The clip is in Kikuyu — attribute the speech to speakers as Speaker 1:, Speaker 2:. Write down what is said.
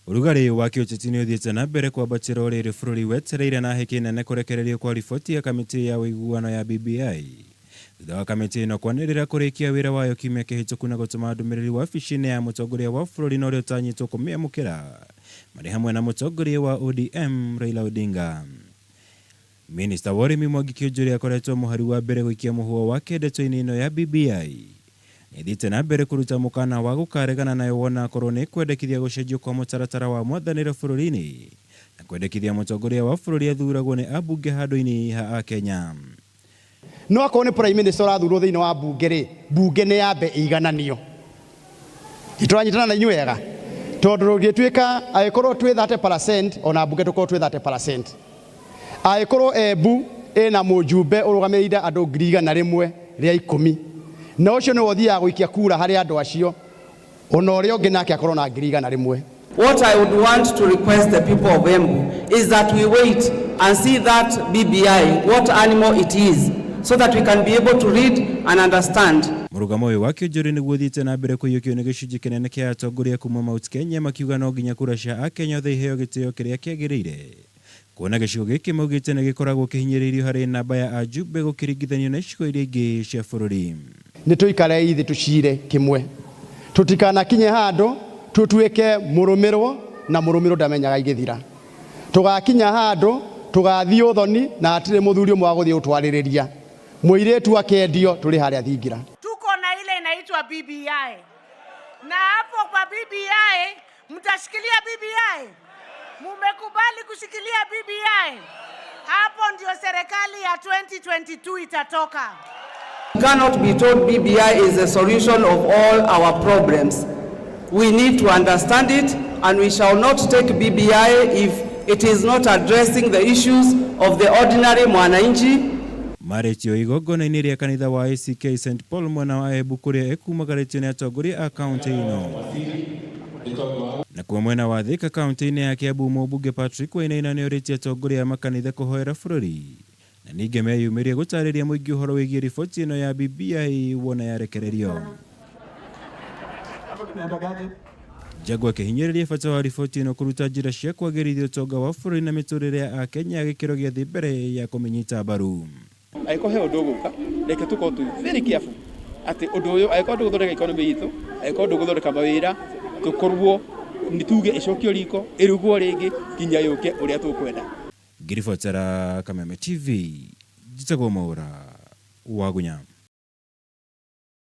Speaker 1: Ũrugarĩ wa kĩũteti nĩ ũthiĩte na mbere kwambatĩra o rĩrĩ bũrũri wetereire na hĩkĩ nene kũrekererio kwa riboti ya kamĩtĩ ya ũiguano ya BBI. Thutha wa kamĩtĩ ĩno kwanĩrĩra kũrĩkia wĩra wayo kiumia kĩhĩtũku na gũtũma ndũmĩrĩri wabici-inĩ ya mũtongoria wa bũrũri na ũrĩa ũtanyĩtwo kũmĩamũkĩra marĩ hamwe na mũtongoria wa ODM Raila Odinga. Minista wa ũrĩmi Mwangi Kĩũnjũrĩ akoretwo mũhari wa mbere gũikia mũhũa wake ndeto-inĩ ĩno ya BBI. Nĩathiĩte na mbere kũruta mũkana wa gũkaregana nayo wona akorwo nĩ ĩkwendekithia gũcenjio kwa mũtaratara wa mwathanĩre bũrũri-inĩ na kwendekithia mũtongoria wa bũrũri athuragwo nĩ ambunge handũ-inĩ ha Akenya.
Speaker 2: No akorwo nĩ prime minister ũrathurwo thĩinĩ wa mbunge rĩ, mbunge nĩ yambe ĩigananio. Nĩ tũranyitana na inyuĩ wega? Tondũ rũngĩtuĩka angĩkorwo twĩ 30% ona mbunge tũkorwo twĩ 30%. Angĩkorwo Embu ĩna mũjumbe ũrũgamĩrĩire andũ 110,000 na ũcio nĩwe ũthiaga gũikia kura harĩ andũ acio, ona ũrĩa ũngĩ nake akorwo na 100,000.
Speaker 3: What I would want to request the people of Embu is that we wait and see that BBI, what animal it is, so that we can be able to read and understand.
Speaker 1: Mũrũgamo ũyũ wa Kĩonjũrĩ nĩguo ũthiĩte na mbere kũiyũkio nĩ gĩcunjĩ kĩnene kĩa atongoria kuma Mount Kenya makiuga no nginya kura cia Akenya othe iheo gĩtĩo kĩrĩa kĩagĩrĩire. Kuona gĩcigo gĩkĩ maugĩte nĩ gĩkoragwo kĩhinyĩrĩirio harĩ namba ya ajumbe gũkĩringithanio na icigo iria ingĩ cia bũrũri.
Speaker 2: Nĩ tũikarei thĩ tũcire kĩmwe tũtikanakinye handũ tũtuĩke mũrũmĩrwo na mũrũmĩrwo ndamenyaga igĩthira. Tũgakinya handũ tũgathiĩ ũthoni na hatirĩ mũthuri ũmwe wa gũthiĩ gũtwarĩrĩria. Mũirĩtu akendio tũrĩ harĩa thingira.
Speaker 4: Tuko na ile inaitwa BBI na hapo kwa BBI mtashikilia BBI? Mumekubali kushikilia BBI? Hapo ndio serikali ya 2022 itatoka.
Speaker 3: We cannot be told BBI is the solution of all our problems. We need to understand it and we shall not take BBI if it is not addressing the issues of the ordinary mwananchi.
Speaker 1: Marĩtio igongona-inĩ rĩa kanitha wa ACK St Paul mwena wa Embu kũrĩa ĩkumagarĩtio nĩ atongoria a kauntĩ ĩno. Nakuo mwena wa Thika kauntĩ-inĩ ya Kiambu mũmbunge Patrick Wainaina nĩorĩtie atongoria a makanitha kũhoera bũrũri na ningĩ meyumĩrie gũtarĩria mũingĩ ũhoro wĩgiĩ riboti ĩno ya BBI wona yarekererio. Njagua akĩhinyĩrĩria bata wa riboti ĩno kũruta njĩra cia kwagĩrithia ũtonga wa bũrũri na mĩtũrĩre ya Akenya gĩkĩro gĩa thĩ mbere ya kũmĩnyita mbaru.
Speaker 5: Angĩkorwo he ũndũ ũgũka, reke tũkorwo twĩ very careful atĩ ũndũ ũyũ angĩkorwo ndũgũthondeka economy itũ, angĩkorwo ndũgũthondeka mawĩra, tũkorwo nĩ tuge ĩcokio riko, ĩrugwo rĩngĩ nginya yũke ũrĩa tũkwenda.
Speaker 1: Ngĩribotera Kameme TV, njĩtagwo Mwaũra Wagunya.